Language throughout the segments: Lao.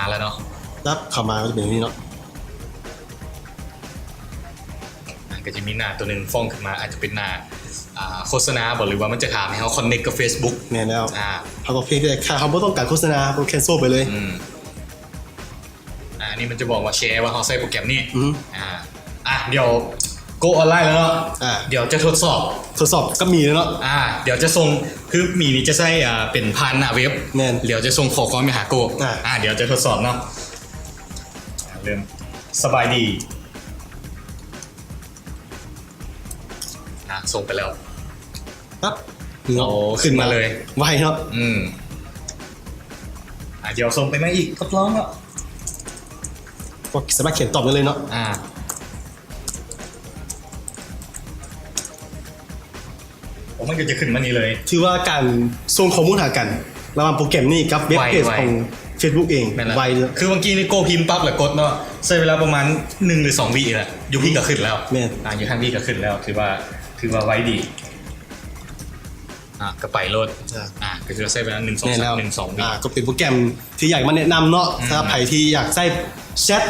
ມາແລ້ວເນາະ ປັບເຂົ້າມາກໍຈະເປັນແບບນີ້ເນາະ ອ່າ ກໍຈະມີໜ້າຕົວໜຶ່ງຟອງຂຶ້ນມາ ອາດຈະເປັນໜ້າ ອ່າ ໂຄສະນາບໍ ຫຼືວ່າມັນຈະຖາມໃຫ້ເຮົາຄອນເນັກກັບ Facebook. ແມ່ນແລ້ວ ອ່າ ເຮົາກໍພຽງແຕ່ ຖ້າເຮົາບໍ່ຕ້ອງການໂຄສະນາ ເຮົາກໍແຄນເຊິລໄປເລີຍ. ອືມ ອ່າ ອັນນີ້ມັນຈະບອກວ່າແຊວ່າເຮົາໃຊ້ໂປຣແກຣມນີ້. ອືມ ອ່າ ອ່ະ ດຽວໂກອອນລາຍແລ້ວເນາະ ອ່າ ດຽວຈະທົດສອບ ທົດສອບກັບໝີເລີຍເນາະ. ອ່າ ດຽວຈະສົ່ງ ຄືໝີນີ້ຈະໃຊ້ ອ່າ ເປັນຜ່ານໜ້າເວັບ. ແມ່ນ ດຽວຈະສົ່ງຂໍ້ຄວາມໄປຫາໂກ. ອ່າ ອ່າ ດຽວຈະທົດສອບເນາະ. ອ່າ ເລີ່ມ ສະບາຍດີ. ອ່າ ສົ່ງໄປແລ້ວ ປັບ ໂອ້ ຂຶ້ນມາເລີຍ ໄວເນາະ. ອືມ ອ່າ ດຽວສົ່ງໄປໃໝ່ອີກ ທົດລອງເນາະ ກໍສາມາດຂຽນຕອບໄດ້ເລີຍເນາະ. ອ່າ ໂອ້ ມັນກໍຈະຂຶ້ນມານີ້ເລີຍ. ຖືວ່າການສົ່ງຂໍ້ມູນຫາກັນລະຫວ່າງໂປຣແກຣມນີ້ກັບເວັບເພຈຂອງ Facebook ເອງ ໄວເລີຍ. ຄືເມື່ອກີ້ນີ້ໂກພິມປັບແລ້ວກົດເນາະ ໃຊ້ເວລາປະມານໜຶ່ງຫຼືສອງວິແຫຼະ ຢູ່ພີ້ກໍຂຶ້ນແລ້ວ. ແມ່ນ ອ່າ ຢູ່ທາງພີ້ກໍຂຶ້ນແລ້ວ ຖືວ່າ ຖືວ່າໄວດີ. ອ່າ ກໍໄປໂລດ. ອ່າ ອ່າ ກໍຄືໃຊ້ເວລາໜຶ່ງ ສອງ ໜຶ່ງ ສອງວິ. ອ່າ ກໍເປັນໂປຣແກຣມທີ່ຢາກມາແນະນຳເນາະ ອືມ ສຳລັບໃຜທີ່ຢາກໃຊ້ແຊັດ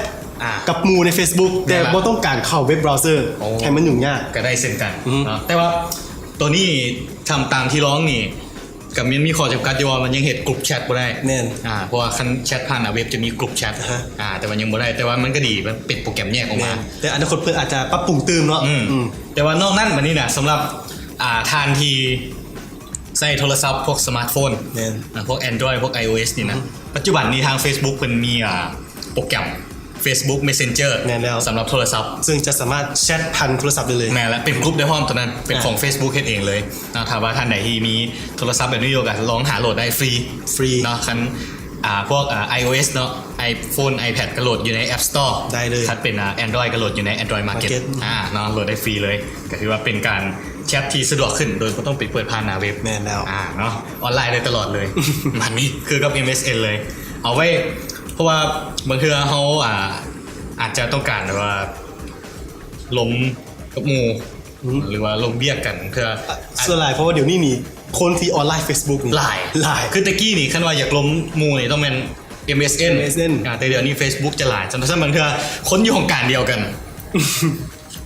ອ່າ ກັບໝູ່ໃນ Facebook ແມ່ນລະ ແຕ່ບໍ່ຕ້ອງການເຂົ້າເວັບບຣາວເຊີ ໂອ້ ໃຫ້ມັນຫຍຸ້ງຍາກ ກໍໄດ້ເຊັ່ນກັນ ອືມ ເນາະ. ແຕ່ວ່າໂຕນີ້ ທຳຕາມທີ່ລອງນີ້ ກໍມີ ມີຂໍ້ຈຳກັດຢູ່ວ່າມັນຍັງເຮັດກຸ່ມແຊັດບໍ່ໄດ້. ແມ່ນ ອ່າ ເພາະວ່າຄັນແຊັດຜ່ານໜ້າເວັບຈະມີກຸ່ມແຊັດ ອ່າ ແຕ່ວ່າຍັງບໍ່ໄດ້ ແຕ່ວ່າມັນກໍດີ ມັນເປັນໂປຣແກຣມແຍກອອກມາ. ແມ່ນ ແຕ່ອະນາຄົດເພິ່ນອາດຈະປັບປຸງຕື່ມເນາະ. ອືມ ອືມ ແຕ່ວ່ານອກນັ້ນບັດນີ້ນະ ສຳລັບ ອ່າ ທ່ານທີ່ໃຊ້ໂທລະສັບພວກສະມາດໂຟນ ແມ່ນ ອ່າ ພວກ Android ພວກ iOS ນີ້ນະ ອືມ ປັດຈຸບັນນີ້ທາງ Facebook ເພິ່ນມີ ອ່າ ໂປຣແກຣມ Facebook Messenger ແມ່ນແລ້ວ ສຳລັບໂທລະສັບ ເຊິ່ງຈະສາມາດແຊັດຜ່ານໂທລະສັບໄດ້ເລີຍ. ແມ່ນລະ ເປັນກຸ່ມໄດ້ພ້ອມ ໂຕນັ້ນເປັນຂອງ ອ່າ Facebook ເຮັດເອງເລີຍເນາະ. ຖ້າວ່າທ່ານໃດທີ່ມີໂທລະສັບແບບນີ້ຢູ່ ກໍລອງຫາໂຫຼດໄດ້ຟຣີ ຟຣີເນາະ. ຄັນ ອ່າ ພວກ ອ່າ iOS ເນາະ iPhone iPad ກໍໂຫຼດຢູ່ໃນ App Store ໄດ້ເລີຍ. ຄັນເປັນ ອ່າ Android ກໍໂຫຼດຢູ່ໃນ Android Market Market ອ່າ ເນາະ ໂຫຼດໄດ້ຟຣີເລີຍ. ກໍຖືວ່າເປັນການແຊັດທີ່ສະດວກຂຶ້ນ ໂດຍບໍ່ຕ້ອງໄປເປີດຜ່ານໜ້າເວັບ. ແມ່ນແລ້ວ ອ່າ ເນາະ ອອນລາຍໄດ້ຕະຫຼອດເລີຍ. ມັນນີ້ຄືກັບ MSN ເລີຍ ເອົາໄວ້ ເພາະວ່າບາງເທື່ອເຮົາ ອ່າ ອາດຈະຕ້ອງການແບບວ່າລົມກັບໝູ່ ອືມ ຫຼືວ່າລົມວຽກກັນ ເທື່ອ ສ່ວນຫຼາຍ ເພາະວ່າດຽວນີ້ນີ້ ຄົນທີ່ອອນລາຍ Facebook ນີ້ຫຼາຍ ຫຼາຍ. ຄືແຕ່ກີ້ນີ້ ຄັນວ່າຢາກລົມໝູ່ນີ້ ຕ້ອງແມ່ນ MSN MSN ອ່າ ແຕ່ດຽວນີ້ Facebook ຈະຫຼາຍ. ຊັ້ນ ຊັ້ນບາງເທື່ອຄົນຢູ່ຫ້ອງການດຽວກັນ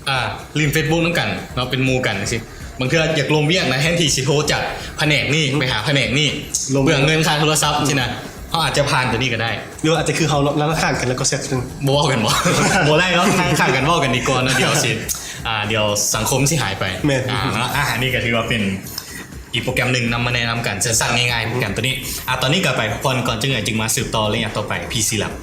ອ່າ ຫຼິ້ນ Facebook ນຳກັນເນາະ ເປັນໝູ່ກັນຈັ່ງຊີ້ ບາງເທື່ອຢາກລົມວຽກນະ ແທນທີ່ຊິໂທຈາກພະແນກນີ້ ອືມ ໄປຫາພະແນກນີ້ ລົມ ເປືອງເງິນຄ່າໂທລະສັບ ອືມ ຊີ້ນະ. ເຮົາອາດຈະຜ່ານໂຕນີ້ກໍໄດ້ ຫຼືອາດຈະຄືເຮົາເນາະ ນັ່ງຂ້າງກັນແລ້ວກໍແຊັດ ບໍ່ເວົ້າກັນບໍ່? ບໍ່ໄດ້ເນາະ ນັ່ງຂ້າງກັນເວົ້າກັນດີກວ່າເນາະ. ດຽວຊິ ອ່າ ດຽວສັງຄົມຊິຫາຍໄປ. ແມ່ນ ອ່າ ເນາະ ອ່າ ອັນນີ້ກໍຖືວ່າເປັນອີກໂປຣແກຣມໜຶ່ງນຳມາແນະນຳກັນ ສັ້ນໆ ງ່າຍໆ ໂປຣແກຣມໂຕນີ້. ອ່າ ຕອນນີ້ກໍໄປພັກຜ່ອນກ່ອນ ຈັກໜ້ອຍຈຶ່ງມາສືບຕໍ່ໄລຍະຕໍ່ໄປ ພີຊີ Lab.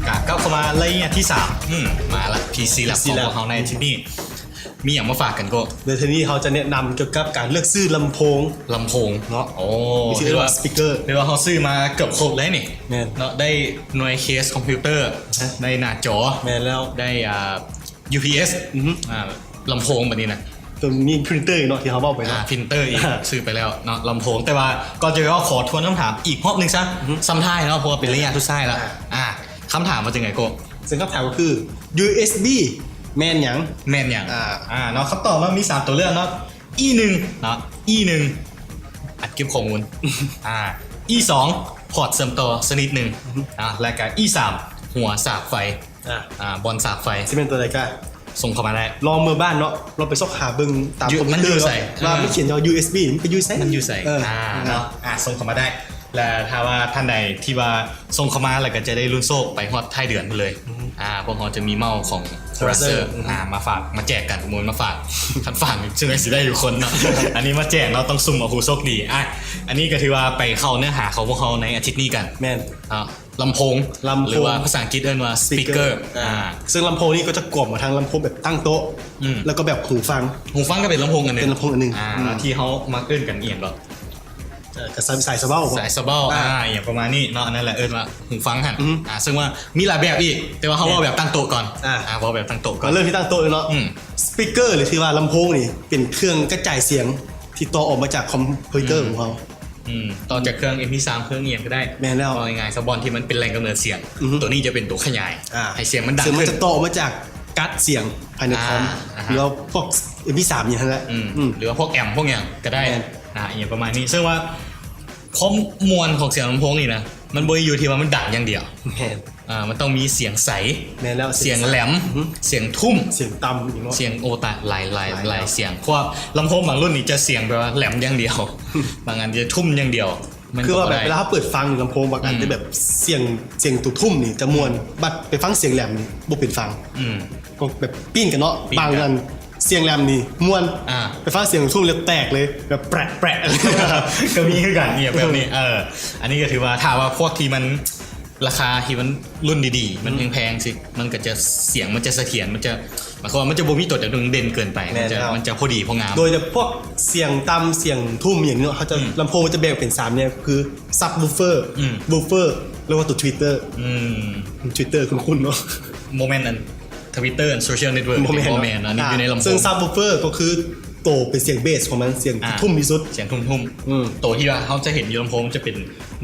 ກະກັບເຂົ້າມາໄລຍະທີສາມ ອືມ ມາລະ ພີຊີ Lab ຂອງພວກເຮົາໃນອາທິດນີ້ ມີຫຍັງມາຝາກກັນໂກ? ໃນເທື່ອນີ້ເຮົາຈະແນະນຳກ່ຽວກັບການເລືອກຊື້ລຳໂພງ ລຳໂພງເນາະ. ໂອ້ ທີ່ເອີ້ນວ່າ ສະປີກເກີ ຖືວ່າເຮົາຊື້ມາເກືອບຄົບແລ້ວນີ້. ແມ່ນ ເນາະ ໄດ້ໜ່ວຍເຄສຄອມພິວເຕີ ໄດ້ໜ້າຈໍ ແມ່ນແລ້ວ ໄດ້ ອ່າ ຢູພີເອັສ ອືຮຶ ອ່າ ລຳໂພງບັດນີ້ນະ ກໍມີພຣິນເຕີອີກເນາະ ທີ່ເຮົາເວົ້າໄປເນາະ ອ່າ ພຣິນເຕີອີກ ຊື້ໄປແລ້ວເນາະ ລຳໂພງ. ແຕ່ວ່າກ່ອນຈະໄປເວົ້າ ຂໍທວນຄຳຖາມອີກຮອບໜຶ່ງຊະ ອືຮຶ ຊ້ຳທ້າຍເນາະ ເພາະວ່າເປັນໄລຍະສຸດທ້າຍແລ້ວ. ອ່າ ອ່າ ຄຳຖາມວ່າຈັ່ງໃດໂກ? ເຊິ່ງຄຳຖາມກໍຄື ຢູເອັສບີ ແມ່ນຫຍັງ? ແມ່ນຫຍັງ? ອ່າ ອ່າ ເນາະ ຄຳຕອບເນາະ ມີສາມຕົວເລືອກເນາະ ອີໜຶ່ງເນາະ ອີໜຶ່ງ ອັດເກັບຂໍ້ມູນ ອ່າ ອີສອງ ພອດເຊື່ອມຕໍ່ຊະນິດໜຶ່ງ ອືຮຶ ອ່າ ແລະກະອີສາມ ຫົວສາກໄຟ ອ່າ ອ່າ ບ່ອນສາກໄຟ ຊິແມ່ນຕົວໃດກະສົ່ງເຂົ້າມາໄດ້. ລອງເມືອບ້ານເນາະ ລອງໄປຊອກຫາເບິ່ງຕາມຄອມພິວເຕີ ວ່າມັນຂຽນວ່າ ຢູເອັສບີ ມັນຢູ່ໃສ ເອີ ອ່າ ເນາະ ອ່າ ສົ່ງເຂົ້າມາໄດ້. ແລະຖ້າວ່າທ່ານໃດທີ່ວ່າສົ່ງເຂົ້າມາ ແລ້ວກໍຈະໄດ້ລຸ້ນໂຊກໄປຮອດທ້າຍເດືອນພຸ້ນເລີຍ. ອືຮຶ ອ່າ ພວກເຮົາຈະມີເມົ້າຂອງ Razer ອ່າ ມາຝາກ ມາແຈກກັນ ປະມູນມາຝາກ ຄັນຝາກນີ້ຊິໄດ້ຢູ່ຄົນເນາະ ອັນນີ້ມາແຈກເນາະ ຕ້ອງສຸ່ມເອົາຜູ້ໂຊກດີ. ອ່າ ອັນນີ້ກໍຖືວ່າໄປເຂົ້າເນື້ອຫາຂອງພວກເຮົາໃນອາທິດນີ້ກັນ. ແມ່ນ ອ່າ ລຳໂພງ ລຳໂພງ ຫຼືວ່າພາສາອັງກິດເອີ້ນວ່າ ສະປີກເກີ ສະປີກເກີ ອ່າ ອ່າ ເຊິ່ງລຳໂພງນີ້ກໍຈະກວມມາທັງລຳໂພງແບບຕັ້ງໂຕະ ອືມ ແລ້ວກໍແບບຫູຟັງ ຫູຟັງກໍເປັນລຳໂພງອັນໜຶ່ງ ເປັນລຳໂພງອັນໜຶ່ງ ອ່າ ອືມ ທີ່ເຮົາມັກເອີ້ນກັນອີ່ຫຍັງເກາະ ເອີ ກໍສາຍ ສາຍສະເບົ້າ ສາຍສະເບົ້າ ອ່າ ອ່າ ອີ່ຫຍັງປະມານນີ້ເນາະ ອັນນັ້ນແຫຼະເອີ້ນວ່າຫູຟັງຫັ້ນ ອືມ ອ່າ ເຊິ່ງວ່າມີຫຼາຍແບບອີກ ແຕ່ວ່າເຮົາເວົ້າແບບຕັ້ງໂຕະກ່ອນ ອ່າ ອ່າ ເວົ້າແບບຕັ້ງໂຕະກ່ອນ ເລີ່ມທີ່ຕັ້ງໂຕະເລີຍເນາະ ອືມ ສະປີກເກີ ຫຼື ທີ່ວ່າລຳໂພງນີ້ ເປັນເຄື່ອງກະຈາຍສຽງທີ່ຕໍ່ອອກມາຈາກຄອມພິວເຕີ ອືມ ຂອງເຮົາ ອືມ ຕໍ່ຈາກເຄື່ອງເອັມພີສາມ ເຄື່ອງອີ່ຫຍັງກໍໄດ້. ແມ່ນແລ້ວ ເວົ້າງ່າຍໆ ສະບ່ອນທີ່ມັນເປັນແຫຼ່ງກຳເນີດສຽງ ອືຮຶ ຕົວນີ້ຈະເປັນຕົວຂະຫຍາຍ ອ່າ ໃຫ້ສຽງມັນດັງຂຶ້ນ ຈາກກາດສຽງພາຍໃນຄອມ ອ່າ ອ່າຮະ ຫຼືວ່າພວກເອັມພີສາມອີ່ຫຍັງຫັ້ນແຫຼະ ອືມ ອືມ ຫຼືວ່າພວກແອັມພວກຫຍັງກໍໄດ້ ແມ່ນ ອ່າ ອີ່ຫຍັງປະມານນີ້. ເຊິ່ງວ່າຄວາມມ່ວນຂອງສຽງລຳໂພງນີ້ນະ ມັນບໍ່ໄດ້ຢູ່ທີ່ວ່າມັນດັງຢ່າງດຽວ ແມ່ນ ອ່າ ມັນຕ້ອງມີສຽງໃສ ແມ່ນແລ້ວ ສຽງແຫຼມ ອືຮຶ ສຽງທຸ້ມ ສຽງຕ່ຳອີກເນາະ ສຽງ ໂອ ຕາຍ ຫຼາຍ ຫຼາຍ ຫຼາຍ ຫຼາຍສຽງ ເພາະວ່າລຳໂພງບາງລຸ້ນນີ້ຈະສຽງແບບວ່າແຫຼມຢ່າງດຽວ ບາງອັນຈະທຸ້ມຢ່າງດຽວ ມັນ ຄືວ່າແບບເວລາເຮົາເປີດຟັງລຳໂພງບາງອັນ ອືມ ຈະແບບສຽງ ສຽງໂຕທຸ້ມນີ້ຈະມ່ວນ ອືມ ບັດໄປຟັງສຽງແຫຼມນີ້ບໍ່ເປັນຫຍັງ ອືມ ກໍແບບປີ້ນກັນເນາະ ປີ້ນກັນ ບາງອັນສຽງແຫຼມນີ້ມ່ວນ ອ່າ ໄປຟັງສຽງທຸ້ມແລ້ວແຕກເລີຍ ແບບແປະໆ ກໍມີຄືກັນ ອີ່ຫຍັງແບບນີ້ ເອີ ອັນນີ້ກໍຖືວ່າ ຖ້າວ່າພວກທີ່ມັນ ລາຄາທີ່ມັນລຸ້ນດີໆ ມັນ ອືມ ແພງໆ ຊິ ມັນກໍຈະ ສຽງມັນຈະສະຖຽນ ມັນຈະ ໝາຍຄວາມວ່າມັນຈະບໍ່ມີຕົວໃດຕົວໜຶ່ງເດັ່ນເກີນໄປ ແມ່ນແລ້ວ ມັນຈະ ມັນຈະພໍດີພໍງາມ ໂດຍຈະພວກສຽງຕ່ຳ ສຽງທຸ້ມ ຫຍັງເນາະ ເຂົາຈະ ອືມ ລຳໂພງຈະແບ່ງເປັນສາມແນວ ຄື ຊັບວູຟເຟີ ອືມ ວູຟເຟີ ແລ້ວກໍຕົວທະວິດເຕີ ອືມ ທະວິດເຕີຄຸ້ນໆ ເນາະ ບໍ່ແມ່ນອັນ ທະວິດເຕີ ອັນໂຊຊຽວເນັດເວີກ ບໍ່ແມ່ນ ບໍ່ແມ່ນ ອັນນີ້ຢູ່ໃນລຳໂພງ ເຊິ່ງຊັບວູຟເຟີກໍຄືໂຕເປັນສຽງເບສຂອງມັນ ສຽງ ອ່າ ທີ່ທຸ້ມທີ່ສຸດ ສຽງທຸ້ມໆ ອືມ ໂຕທີ່ວ່າເຮົາຈະເຫັນຢູ່ລຳໂພງຈະເປັນ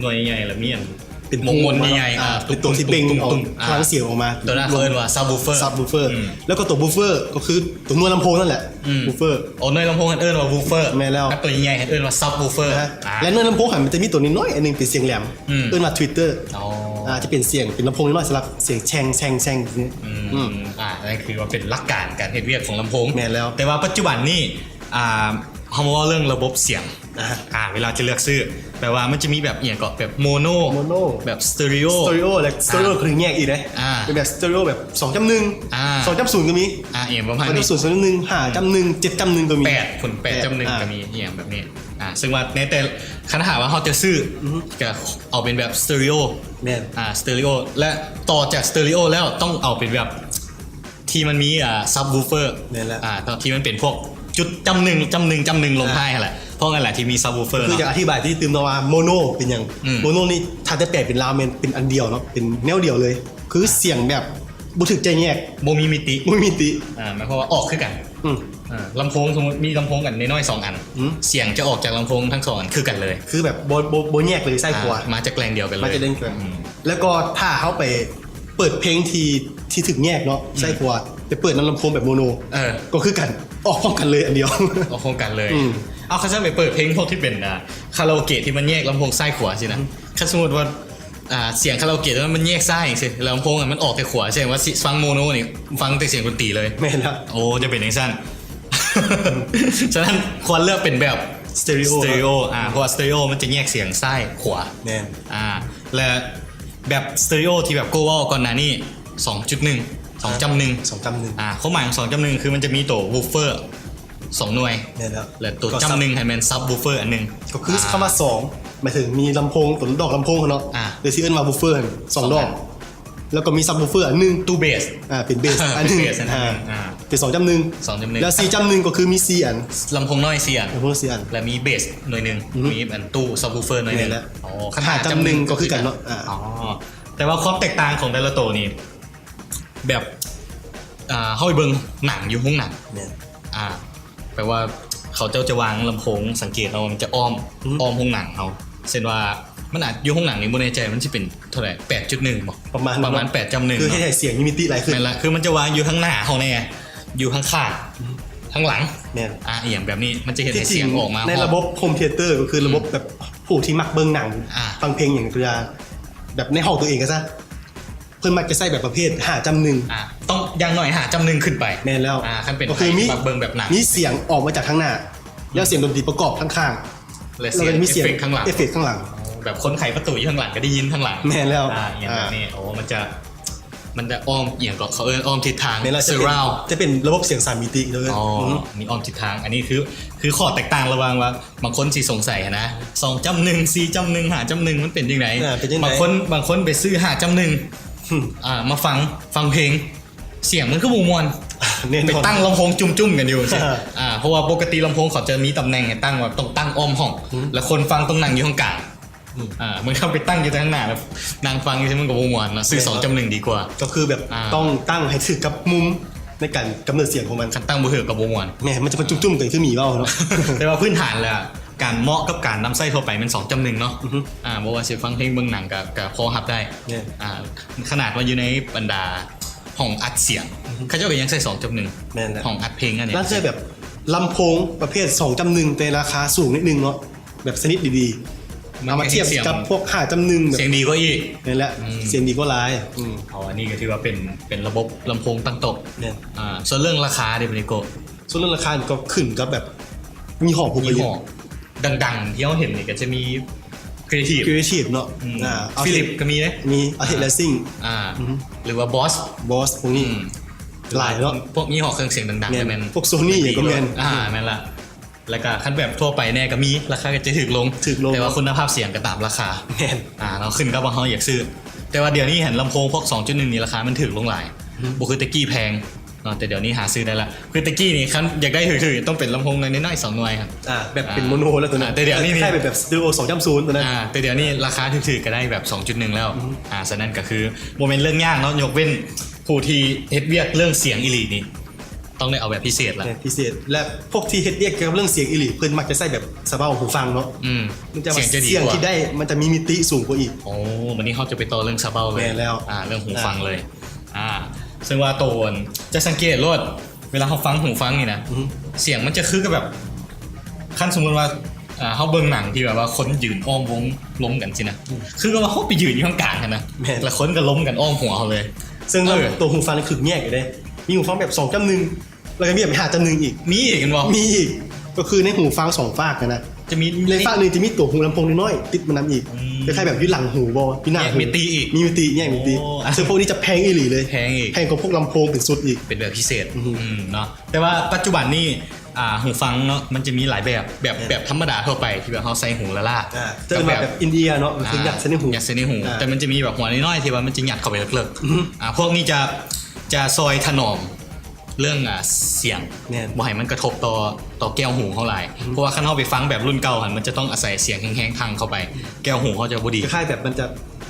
ໜ່ວຍໃຫຍ່ ແລ້ວມີອັນ ເປັນໂມນໃຫຍ່ໆ ອ່າ ເປັນຕົວທີ່ເບັ່ງເອົາ ອ່າ ພະລັງສຽງອອກມາ ຕົວນັ້ນເຂົາເອີ້ນວ່າ ຊັບວູຟເຟີ ຊັບວູຟເຟີ ອືມ ແລ້ວກໍຕົວວູຟເຟີກໍຄືຕົວໜ່ວຍລຳໂພງນັ້ນແຫຼະ ອືມ ວູຟເຟີ ໂອ້ ໜ່ວຍລຳໂພງຫັ້ນເອີ້ນວ່າ ວູຟເຟີ ແມ່ນແລ້ວ ແລ້ວຕົວໃຫຍ່ໆຫັ້ນເອີ້ນວ່າ ຊັບວູຟເຟີ ນະ ອ່າ ແລະ ໜ່ວຍລຳໂພງຫັ້ນມັນຈະມີຕົວນ້ອຍໆ ອັນໜຶ່ງເປັນສຽງແຫຼມ ອືມ ເອີ້ນວ່າ ທະວິດເຕີ ອໍ ອ່າ ຈະເປັນສຽງ ເປັນລຳໂພງນ້ອຍໆ ສຳລັບສຽງແຊ່ງໆ ນີ້ ອືມ ອືມ ອ່າ ນັ້ນຄືວ່າເປັນຫຼັກການການເຮັດວຽກຂອງລຳໂພງ ແມ່ນແລ້ວ ແຕ່ວ່າປັດຈຸບັນນີ້ ອ່າ ເຮົາມາເວົ້າເລື່ອງລະບົບສຽງ ອ່າ ອ່າ ເວລາຈະເລືອກຊື້ ແບບວ່າມັນຈະມີແບບອີ່ຫຍັງເກາະ ແບບໂມໂນ ໂມໂນ ແບບສະເຕີຣີໂອ ສະເຕີຣີໂອ ແລະ ສະເຕີຣີໂອ ອ່າ ຄືແຍກອີກເດ້ ອ່າ ເປັນແບບສະເຕີຣີໂອແບບສອງຈ້ຳໜຶ່ງ ອ່າ ສອງຈ້ຳສູນກໍມີ ອ່າ ອີ່ຫຍັງປະມານນີ້ ສອງຈ້ຳສູນ ສອງຈ້ຳໜຶ່ງ ຫ້າຈ້ຳໜຶ່ງ ເຈັດຈ້ຳໜຶ່ງກໍມີ ແປດພຸ້ນ ແປດຈ້ຳໜຶ່ງ ແປດ ກໍມີ ອ່າ ອີ່ຫຍັງແບບນີ້ ອ່າ ເຊິ່ງວ່າໃນແຕ່ ຄັນຫາກວ່າເຮົາຈະຊື້ ອືຮຶ ກໍເອົາເປັນແບບສະເຕີຣີໂອ ແມ່ນ ອ່າ ສະເຕີຣີໂອ ແລະ ຕໍ່ຈາກສະເຕີຣີໂອແລ້ວຕ້ອງເອົາເປັນແບບ ທີ່ມັນມີ ອ່າ ຊັບວູຟເຟີ ແມ່ນແລ້ວ ອ່າ ທີ່ມັນເປັນພວກຈຸດຈ້ຳໜຶ່ງ ຈ້ຳໜຶ່ງ ຈ້ຳໜຶ່ງລົງ ອ່າ ທ້າຍຫັ້ນແຫຼະ ເພາະນັ້ນແຫຼະທີ່ມີຊັບວູຟເຟີ ກໍຄື ເນາະ ຢາກອະທິບາຍທີ່ຕື່ມເນາະວ່າໂມໂນເປັນຫຍັງ ອືມ ໂມໂນນີ້ຖ້າຈະແປເປັນລາວແມ່ນເປັນອັນດຽວເນາະ ເປັນແນວດຽວເລີຍ ຄືສຽງແບບບໍ່ຖືກຈະແຍກ ບໍ່ມີມິຕິ ບໍ່ມີມິຕິ ອ່າ ໝາຍຄວາມວ່າອອກຄືກັນ ອືມ ອ່າ ລຳໂພງ ສົມມຸດມີລຳໂພງກັນນ້ອຍໆ ສອງອັນ ອືມ ສຽງຈະອອກຈາກລຳໂພງທັງສອງອັນຄືກັນເລີຍ ຄືແບບບໍ່ ບໍ່ ບໍ່ແຍກເລີຍ ຊ້າຍຂວາ ອ່າ ມາຈາກແຫຼ່ງດຽວກັນເລີຍ ມາຈາກແຫຼ່ງດຽວກັນ ອືມ ແລ້ວກໍຖ້າເຮົາໄປ ເປີດເພງທີ່ ທີ່ຖືກແຍກເນາະ ອືມ ຊ້າຍຂວາ ໄປເປີດນຳລຳໂພງແບບໂມໂນ ເອີ ກໍຄືກັນ ອອກພ້ອມກັນເລີຍອັນດຽວ ອອກພ້ອມກັນເລີຍ ອືມ ເອົາ ຄັນຊັ້ນໄປເປີດເພງພວກທີ່ເປັນ ອ່າ ຄາຣາໂອເກະທີ່ມັນແຍກລຳໂພງຊ້າຍຂວາຊີ້ນະ ອືມ ຄັນສົມມຸດວ່າ ອ່າ ສຽງຄາຣາໂອເກະມັນແຍກຊ້າຍຈັ່ງຊີ້ ແລ້ວລຳໂພງມັນອອກແຕ່ຂວາ ແສດງວ່າຊິຟັງໂມໂນນີ້ ຟັງແຕ່ສຽງດົນຕີເລີຍ ແມ່ນລະ ໂອ້ ຈະເປັນຈັ່ງຊັ້ນ ສະນັ້ນຄວນເລືອກເປັນແບບສະເຕີຣີໂອ ສະເຕີຣີໂອ ອ່າ ເພາະວ່າສະເຕີຣີໂອມັນຈະແຍກສຽງຊ້າຍຂວາ ແມ່ນ ອ່າ ແລະ ແບບສະເຕີຣີໂອທີ່ແບບໂກເວົ້າກ່ອນໜ້ານີ້ ສອງຈຸດໜຶ່ງ ສອງຈ້ຳໜຶ່ງ ສອງຈ້ຳໜຶ່ງ ອ່າ ຄວາມໝາຍຂອງສອງຈ້ຳໜຶ່ງຄືມັນຈະມີຕົວວູຟເຟີສອງໜ່ວຍ ແມ່ນແລ້ວ ແລະ ຕົວຈ້ຳໜຶ່ງຫັ້ນແມ່ນຊັບວູຟເຟີອັນໜຶ່ງ ກໍຄື ອ່າ ຄຳວ່າສອງ ໝາຍເຖິງມີລຳໂພງ ຕົວດອກລຳໂພງເນາະ ອ່າ ຫຼືຊິເອີ້ນວ່າວູຟເຟີສອງດອກ ສອງອັນ ແລ້ວກໍມີຊັບວູຟເຟີອັນໜຶ່ງ ຕູ້ເບສ ອ່າ ເປັນເບສອັນໜຶ່ງ ເປັນເບສອັນໜຶ່ງ ອ່າ ອ່າ ເປັນສອງຈ້ຳໜຶ່ງ ສອງຈ້ຳໜຶ່ງ ແລ້ວສີ່ຈ້ຳໜຶ່ງກໍຄືມີສີ່ອັນ ລຳໂພງນ້ອຍສີ່ອັນ ລຳໂພງສີ່ອັນ ແລະ ມີເບສໜ່ວຍໜຶ່ງ ອືຮຶ ມີອັນຕູ້ຊັບວູຟເຟີໜ່ວຍໜຶ່ງ ແມ່ນແລ້ວ ອໍ ຄັນຫ້າຈ້ຳໜຶ່ງກໍຄືກັນເນາະ ອ່າ ອໍ ແຕ່ວ່າຄວາມແຕກຕ່າງຂອງແຕ່ລະໂຕນີ້ ແບບ ອ່າ ເຮົາໄປເບິ່ງໜັງຢູ່ໂຮງໜັງ ແມ່ນ ອ່າ ແປວ່າເຂົາເຈົ້າຈະວາງລຳໂພງ ສັງເກດເນາະ ມັນຈະອ້ອມ ອືມ ອ້ອມໂຮງໜັງເຮົາ ເຊັ່ນວ່າ ມັນອາດ ຢູ່ໂຮງໜັງນີ້ບໍ່ແນ່ໃຈ ມັນຊິເປັນເທົ່າໃດ ແປດຈຸດໜຶ່ງບໍ ປະມານ ປະມານແປດຈ້ຳໜຶ່ງ ຄືເຮັດໃຫ້ສຽງມີມິຕິຫຼາຍຂຶ້ນ ແມ່ນລະ ຄືມັນຈະວາງຢູ່ທາງໜ້າເຮົາແດ່ ຢູ່ທາງຂ້າງ ອືມ ທາງຫຼັງ ແມ່ນ ອ່າ ອີ່ຫຍັງແບບນີ້ ມັນຈະເຮັດໃຫ້ສຽງອອກມາ ອືມ ໃນລະບົບໂຮມທຽເຕີກໍຄື ອືມ ລະບົບແບບຜູ້ທີ່ມັກເບິ່ງໜັງ ອ່າ ຟັງເພງຫຍັງກໍຢ່າ ແບບໃນຫ້ອງຕົວເອງກໍຊະ ເພິ່ນມັກຈະໃຊ້ແບບປະເພດຫ້າຈ້ຳໜຶ່ງ ອ່າ ຕ້ອງຢ່າງໜ້ອຍຫ້າຈ້ຳໜຶ່ງຂຶ້ນໄປ ແມ່ນແລ້ວ ອ່າ ຄັນເປັນໃຜທີ່ມັກເບິ່ງແບບໜັງ ມີສຽງອອກມາຈາກທາງໜ້າ ແລ້ວສຽງດົນຕີປະກອບທາງຂ້າງ ແລະ ສຽງເອຟເຟັກທາງຫຼັງ ເອຟເຟັກທາງຫຼັງ ແບບຄົນໄຂປະຕູຢູ່ທາງຫຼັງກໍໄດ້ຍິນທາງຫຼັງ ແມ່ນແລ້ວ ອ່າ ອີ່ຫຍັງແບບນີ້ ອ່າ ໂອ້ ມັນຈະ ມັນຈະອ້ອມ ອີ່ຫຍັງເກາະ ເຂົາເອີ້ນອ້ອມທິດທາງ ແມ່ນແລ້ວ ເຊີຣາວ ຈະເປັນລະບົບສຽງສາມມິຕິເລີຍ ອໍ ອືມ ມີອ້ອມທິດທາງ ອັນນີ້ຄື ຄືຂໍ້ແຕກຕ່າງລະຫວ່າງວ່າ ບາງຄົນຊິສົງໄສຫັ້ນນະ ສອງຈ້ຳໜຶ່ງ ສີ່ຈ້ຳໜຶ່ງ ຫ້າຈ້ຳໜຶ່ງ ມັນເປັນຈັ່ງໃດ ອ່າ ເປັນຈັ່ງໃດ ບາງຄົນ ບາງຄົນໄປຊື້ຫ້າຈ້ຳໜຶ່ງ ອືມ ອ່າ ມາຟັງ ຟັງເພງ ສຽງມັນຄືບໍ່ມ່ວນ ແນ່ນອນ ໄປຕັ້ງລຳໂພງຈຸ້ມໆກັນຢູ່ ອ່າ ອ່າ ເພາະວ່າປົກກະຕິລຳໂພງເຂົາຈະມີຕຳແໜ່ງໃຫ້ຕັ້ງວ່າຕ້ອງຕັ້ງອ້ອມຫ້ອງ ອືມ ແລ້ວຄົນຟັງຕ້ອງນັ່ງຢູ່ທາງກາງ ອືມ ອ່າ ມັນເຂົ້າໄປຕັ້ງຢູ່ທາງໜ້າ ແລ້ວນັ່ງຟັງຢູ່ ມັນກໍບໍ່ມ່ວນເນາະ ຊື້ ແມ່ນ ສອງຈ້ຳໜຶ່ງດີກວ່າ ກໍຄືແບບ ອ່າ ຕ້ອງຕັ້ງໃຫ້ຖືກກັບມຸມໃນການກຳເນີດສຽງຂອງມັນ ຄັນຕັ້ງບໍ່ຖືກກໍບໍ່ມ່ວນ ແມ່ນ ມັນຈະເປັນຈຸ້ມໆກັນຄືໝີເວົ້າເນາະ ແຕ່ວ່າພື້ນຖານແລ້ວ ການເໝາະກັບການນຳໃຊ້ທົ່ວໄປແມ່ນສອງຈຸດໜຶ່ງເນາະ. ອືຮຶ ອ່າ ບໍ່ວ່າຊິຟັງເພງເບິ່ງໜັງກໍ ກໍພໍຮັບໄດ້. ແມ່ນ ອ່າ ຂະໜາດວ່າຢູ່ໃນບັນດາຫ້ອງອັດສຽງ ອືຮຶ ເຂົາເຈົ້າກໍຍັງໃຊ້ສອງຈຸດໜຶ່ງ. ແມ່ນແຫຼະ ຫ້ອງອັດເພງອັນນີ້ ລະໃຊ້ແບບລຳໂພງປະເພດສອງຈຸດໜຶ່ງ ແຕ່ລາຄາສູງນິດໜຶ່ງເນາະ ແບບຊະນິດດີໆ ມັນ ເອົາມາທຽບກັບພວກຫ້າຈຸດໜຶ່ງ ແບບ ສຽງດີກວ່າອີກ. ແມ່ນແຫຼະ ອືມ ສຽງດີກວ່າຫຼາຍ. ອືມ ເອົາ ອັນນີ້ກໍຖືວ່າເປັນ ເປັນລະບົບລຳໂພງຕັ້ງໂຕະ. ແມ່ນ ອ່າ ສ່ວນເລື່ອງລາຄາເດ ບາດນີ້ໂກ? ສ່ວນເລື່ອງລາຄານີ້ກໍຂຶ້ນກັບແບບຍີ່ຫໍ້ຜູ້ຜະລິດ ຍີ່ຫໍ້ດັງໆ ທີ່ເຮົາເຫັນນີ້ກໍຈະມີ Creative Creative ເນາະ. ອືມ ອ່າ Philips ກໍມີເດ້ ມີ Arctic Rising ອ່າ ອືຮຶ ຫຼືວ່າ Boss Boss ພວກນີ້ ອືມ ຫຼາຍເນາະ ພວກຍີ່ຫໍ້ເຄື່ອງສຽງດັງໆ ແມ່ນ ກໍແມ່ນ ພວກ Sony ກໍແມ່ນ. ອ່າ ແມ່ນລະ ແລ້ວກໍຄັນແບບທົ່ວໄປແດ່ກໍມີ ລາຄາກໍຈະຖືກລົງ ຖືກລົງ ແຕ່ວ່າຄຸນນະພາບສຽງກໍຕາມລາຄາ. ແມ່ນ ອ່າ ເນາະ ຂຶ້ນກັບວ່າເຮົາຢາກຊື້. ແຕ່ວ່າດຽວນີ້ຫັ້ນ ລຳໂພງພວກສອງຈຸດໜຶ່ງນີ້ລາຄາມັນຖືກລົງຫຼາຍ ອືມ ບໍ່ຄືແຕ່ກີ້ແພງເນາະ. ແຕ່ດຽວນີ້ຫາຊື້ໄດ້ລະ ຄືແຕ່ກີ້ນີ້ຄັນຢາກໄດ້ຖືກໆ ຕ້ອງເປັນລຳໂພງນ້ອຍໆ ສາວໜ່ວຍ ອ່າ ແບບເປັນ ອ່າ ໂມໂນແລ້ວຕົວນັ້ນ ອ່າ ແຕ່ດຽວນີ້ນີ້ ຄ້າຍໆແບບ Studio ສອງຈຸດສູນ ຕົວນັ້ນ. ອ່າ ແຕ່ດຽວນີ້ລາຄາຖືກໆ ກໍໄດ້ແບບສອງຈຸດໜຶ່ງແລ້ວ. ອືຮຶ ອ່າ ສະນັ້ນກໍຄືບໍ່ແມ່ນເລື່ອງຍາກເນາະ ຍົກເວັ້ນຜູ້ທີ່ເຮັດວຽກເລື່ອງສຽງອີ່ຫຼີນີ້ ຕ້ອງໄດ້ເອົາແບບພິເສດລະ ແມ່ນ ພິເສດ ແລະ ພວກທີ່ເຮັດວຽກກ່ຽວກັບເລື່ອງສຽງອີ່ຫຼີ ເພິ່ນມັກຈະໃຊ້ແບບ surround ຫູຟັງເນາະ. ອືມ ມັນຈະວ່າສຽງຈະດີ ສຽງທີ່ໄດ້ມັນຈະມີມິຕິສູງກວ່າອີກ. ໂອ້ ບັດນີ້ເຮົາຈະໄປຕໍ່ເລື່ອງ surround ເລີຍ. ແມ່ນແລ້ວ ອ່າ ເລື່ອງຫູຟັງເລີຍ. ອ່າ ອ່າ ເຊິ່ງວ່າໂຕ ຈະສັງເກດໂລດ ເວລາເຮົາຟັງຫູຟັງນີ້ນະ ອືຮຶ ສຽງມັນຈະຄືກັບແບບ ຄັນສົມມຸດວ່າ ອ່າ ເຮົາເບິ່ງໜັງທີ່ແບບວ່າຄົນຢືນອ້ອມວົງລົມກັນຊີ້ນະ ອືມ ຄືກັບວ່າເຮົາໄປຢືນຢູ່ຂ້າງກາງຫັ້ນນະ. ແມ່ນ ແລ້ວຄົນກໍລົມກັນອ້ອມຫົວເຮົາເລີຍ. ເຊິ່ງ ເອີ ໂຕຫູຟັງນີ້ຄືແຍກຢູ່ເດ້ ມີຫູຟັງແບບສອງຈຸດໜຶ່ງ ແລ້ວກໍມີແບບຫ້າຈຸດໜຶ່ງອີກ. ມີອີກແມ່ນບໍ່? ມີອີກ ກໍຄືໃນຫູຟັງສອງຟາກຫັ້ນນະ ຈະມີ ໃນຟາກໜຶ່ງຈະມີຕົວຫູລຳໂພງນ້ອຍໆ ຕິດມານຳອີກ. ອືມ ຄ້າຍໆແບບຢູ່ຫຼັງຫູບໍ່ ຢູ່ໜ້າຫູ ແຍກມິຕິອີກ ມີມິຕິ ແຍກມິຕິ. ໂອ້ ເຊິ່ງພວກນີ້ຈະແພງອີ່ຫຼີເລີຍ ແພງອີກ ແພງກວ່າພວກລຳໂພງເປັນຊຸດອີກ ເປັນແບບພິເສດ. ອືມ ອືມ ເນາະ ແຕ່ວ່າປັດຈຸບັນນີ້ ອ່າ ຫູຟັງເນາະ ມັນຈະມີຫຼາຍແບບ ແບບ ແບບທຳມະດາທົ່ວໄປທີ່ແບບເຮົາໃສ່ຫູລ້າໆ ອ່າ ເອີ້ນວ່າແບບ ແບບ In-ear ເນາະ ກໍຄື ອ່າ ຍັດໃສ່ໃນຫູ ຍັດໃສ່ໃນຫູ. ອ່າ ແຕ່ມັນຈະມີແບບຫົວນ້ອຍໆ ທີ່ວ່າມັນຈະຍັດເຂົ້າໄປເລິກໆ. ອືຮຶ ອ່າ ພວກນີ້ຈະ ຈະຊ່ອຍຖະໜອມເລື່ອງ ອ່າ ສຽງ ແມ່ນ ບໍ່ໃຫ້ມັນກະທົບຕໍ່ ຕໍ່ແກ້ວຫູເຮົາຫຼາຍ. ອືຮຶ ເພາະວ່າຄັນເຮົາໄປຟັງແບບລຸ້ນເກົ່າຫັ້ນ ມັນຈະຕ້ອງອາໄສສຽງແຮງໆ ທັງເຂົ້າໄປ ແກ້ວຫູເຮົາຈະບໍ່ດີ. ຄ້າຍໆແບບມັນຈະ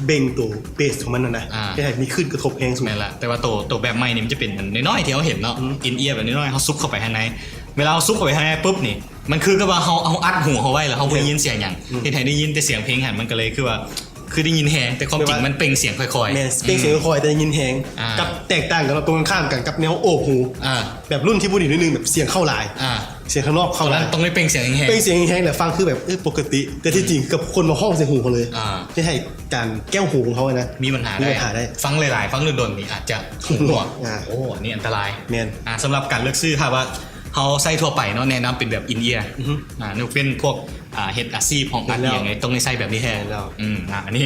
ເບັ່ງໂຕເບສຂອງມັນຫັ້ນນະ ອ່າ ເຮັດໃຫ້ມີຄື້ນກະທົບແຮງສູງ. ແມ່ນລະ ແຕ່ວ່າໂຕ ໂຕແບບໃໝ່ນີ້ມັນຈະເປັນອັນນ້ອຍໆ ທີ່ເຮົາເຫັນເນາະ. ອືມ In-ear ແບບນ້ອຍໆ ເຮົາຊຸກເຂົ້າໄປຂ້າງໃນ ເວລາເຮົາຊຸກເຂົ້າໄປຂ້າງໃນປຸບນີ້ ມັນຄືກັບວ່າເຮົາ ເຮົາອັດຫູເຮົາໄວ້ ແລ້ວເຮົາບໍ່ໄດ້ຍິນສຽງຫຍັງ. ອືມ ເຮັດໃຫ້ໄດ້ຍິນແຕ່ສຽງເພງຫັ້ນ ມັນກໍເລີຍຄືວ່າ ຄືໄດ້ຍິນແຮງ ແຕ່ຄວາມຈິງມັນເປັ່ງສຽງຄ່ອຍໆ. ແມ່ນ ເປັ່ງສຽງຄ່ອຍໆ ແຕ່ໄດ້ຍິນແຮງ. ອ່າ ກັບແຕກຕ່າງກັນເນາະ ຕົງກັນຂ້າມກັນກັບແນວໂອບຫູ. ອ່າ ແບບລຸ້ນທີ່ບໍ່ດີໜ້ອຍໜຶ່ງ ແບບສຽງເຂົ້າຫຼາຍ ອ່າ ສຽງຂ້າງນອກເຂົ້າຫຼາຍ ຕ້ອງໄດ້ເປັ່ງສຽງແຮງ ເປັ່ງສຽງແຮງ ແລ້ວຟັງຄືແບບ ເອີ ປົກກະຕິ ແຕ່ທີ່ຈິງຄືກັບຄົນມາຫ້ອງໃສ່ຫູເຮົາເລີຍ. ອ່າ ເຮັດໃຫ້ການແກ້ວຫູຂອງເຮົາຫັ້ນນະ ມີບັນຫາ ມີບັນຫາໄດ້ ໄດ້ ຟັງຫຼາຍໆ ຟັງດົນໆ ນີ້ອາດຈະຫູໜວກ. ອ່າ ໂອ້ ອັນນີ້ອັນຕະລາຍ. ແມ່ນ ອ່າ ສຳລັບການເລືອກຊື້ ຖ້າວ່າເຮົາໃສ່ທົ່ວໄປເນາະ ແນະນຳເປັນແບບ In-ear. ອືຮຶ ອ່າ ຍົກເວັ້ນພວກ ອ່າ ເຮັດອາຊີບຫ້ອງອັດ ແມ່ນແລ້ວ ອີ່ຫຍັງນີ້ ຕ້ອງໄດ້ໃຊ້ແບບນີ້ແທ້. ແມ່ນແລ້ວ ອືມ ອ່າ ອັນນີ້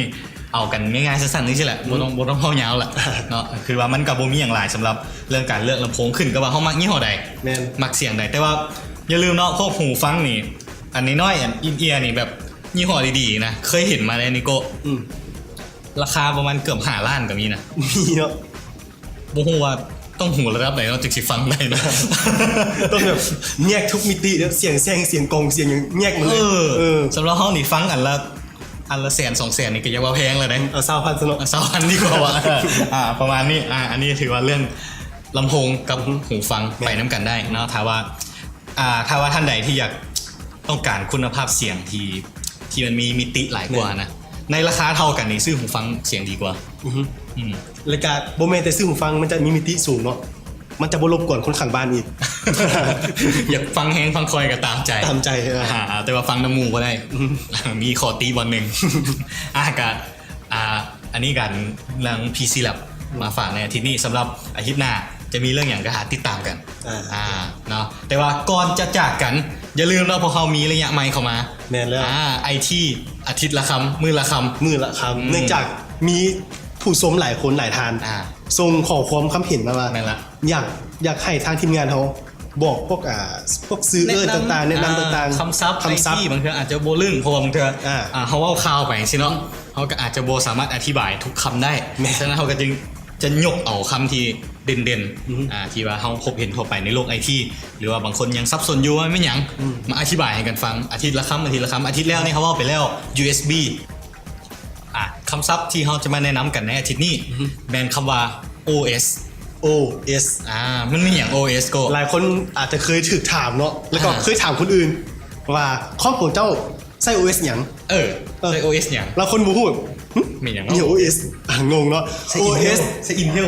ເອົາກັນງ່າຍໆ ສັ້ນໆ ນີ້ຊີ້ແຫຼະ. ອືມ ບໍ່ຕ້ອງ ບໍ່ຕ້ອງເວົ້າຍາວລະເນາະ. ຄືວ່າມັນກໍບໍ່ມີຫຍັງຫຼາຍສຳລັບເລື່ອງການເລືອກລຳໂພງ ຂຶ້ນກັບວ່າເຮົາມັກຍີ່ຫໍ້ໃດ. ແມ່ນ ມັກສຽງໃດ. ແຕ່ວ່າຢ່າລືມເນາະ ພວກຫູຟັງນີ້ ອັນນ້ອຍໆ ອັນ In-ear ນີ້ ແບບຍີ່ຫໍ້ດີໆ ນະ ເຄີຍເຫັນມາແລ້ວນີ້ໂກ. ອືມ ລາຄາປະມານເກືອບຫ້າລ້ານກໍມີນະ. ມີເນາະ ບໍ່ຮູ້ວ່າຕ້ອງຫູລະດັບໃດເນາະ ຈຶ່ງຊິຟັງໄດ້ນະ. ຕ້ອງແບບແຍກທຸກມິຕິເນາະ ສຽງແຊງ ສຽງກອງ ສຽງຫຍັງແຍກໝົດເລີຍ. ເອີ ເອີ ສຳລັບເຮົານີ້ຟັງອັນລະ ອັນລະແສນສອງແສນນີ້ກໍຢ່າວ່າແພງແລ້ວເດ້. ເອົາຊາວພັນຊະເນາະ ເອົາຊາວພັນດີກວ່າວ່າ. ອ່າ ປະມານນີ້. ອ່າ ອັນນີ້ຖືວ່າເລື່ອງລຳໂພງກັບ ອືຮຶ ຫູຟັງ ແມ່ນ ໄປນຳກັນໄດ້ເນາະ. ຖ້າວ່າ ອ່າ ຖ້າວ່າທ່ານໃດທີ່ຢາກຕ້ອງການຄຸນນະພາບສຽງທີ່ ທີ່ມັນມີມິຕິຫຼາຍກວ່ານະ ແມ່ນ ໃນລາຄາເທົ່າກັນນີ້ ຊື້ຫູຟັງສຽງດີກວ່າ. ອືຮຶ ອືມ ແລ້ວກະບໍ່ແມ່ນແຕ່ຊື້ຫູຟັງ ມັນຈະມີມິຕິສູງເນາະ ມັນຈະບໍ່ລົບກວນຄົນຂ້າງບ້ານອີກ. ຢາກຟັງແຮງຟັງຄ່ອຍກໍຕາມໃຈ ຕາມໃຈ. ເອີ ອ່າ ແຕ່ວ່າຟັງນຳໝູ່ບໍ່ໄດ້. ອືຮຶ ມີຂໍ້ຕິບ່ອນໜຶ່ງ. ອ່າ ກະ ອ່າ ອັນນີ້ກັນນາງ ພີຊີ ແລັບ ມາຝາກໃນອາທິດນີ້. ສຳລັບອາທິດໜ້າຈະມີເລື່ອງຫຍັງກໍຖ້າຕິດຕາມກັນ. ອ່າ ອ່າ ເນາະ ແຕ່ວ່າກ່ອນຈະຈາກກັນ ຢ່າລືມເນາະ ພວກເຮົາມີໄລຍະໃໝ່ເຂົ້າມາ. ແມ່ນແລ້ວ ອ່າ ໄອທີ ອາທິດລະຄຳ ມື້ລະຄຳ ມື້ລະຄຳ. ອືມ ເນື່ອງຈາກມີຜູ້ຊົມຫຼາຍຄົນຫຼາຍທ່ານ ອ່າ ສົ່ງຂໍ້ຄວາມຄຳເຫັນມາວ່າ ແມ່ນລະ ຢາກ ຢາກໃຫ້ທາງທີມງານເຮົາບອກພວກ ອ່າ ພວກຊື່ເອີ້ນຕ່າງໆ ແນະນຳຕ່າງໆ ຄຳສັບ ຄຳສັບ ບາງເທື່ອອາດຈະບໍ່ລຶ້ງ ເພາະວ່າບາງເທື່ອ ອ່າ ອ່າ ເຮົາເວົ້າຂ່າວໄປຈັ່ງຊີ້ເນາະ ເຮົາກໍອາດຈະບໍ່ສາມາດອະທິບາຍທຸກຄຳໄດ້. ແມ່ນ ສະນັ້ນເຮົາກໍຈຶ່ງ ຈະຍົກເອົາຄຳທີ່ເດັ່ນໆ ອືຮຶ ອ່າ ທີ່ວ່າເຮົາພົບເຫັນທົ່ວໄປໃນໂລກໄອທີ ຫຼືວ່າບາງຄົນຍັງສັບສົນຢູ່ວ່າແມ່ນຫຍັງ ອືມ ມາອະທິບາຍໃຫ້ກັນຟັງ ອາທິດລະຄຳ ອາທິດລະຄຳ. ອາທິດແລ້ວນີ້ເຮົາເວົ້າໄປແລ້ວ ຢູເອັສບີ ອ່າ ຄຳສັບທີ່ເຮົາຈະມາແນະນຳກັນໃນອາທິດນີ້ ອືຮຶ ແມ່ນຄຳວ່າ ໂອເອັສ ໂອເອັສ ອ່າ ມັນມີຫຍັງ ໂອເອັສ ໂກ? ຫຼາຍຄົນອາດຈະເຄີຍຖືກຖາມເນາະ ແລ້ວກໍ ອ່າ ເຄີຍຖາມຄົນອື່ນ ວ່າຄອມຂອງເຈົ້າໃຊ້ໂອເອສຫຍັງ ເອີ ເອີ ໃຊ້ໂອເອສຫຍັງ ແລ້ວຄົນບໍ່ຮູ້ ຫຶ ແມ່ນຫຍັງ ມີໂອເອສ ອ່ະ ງົງເນາະ ໃຊ້ ໂອເອສ Intel ໃຊ້ Intel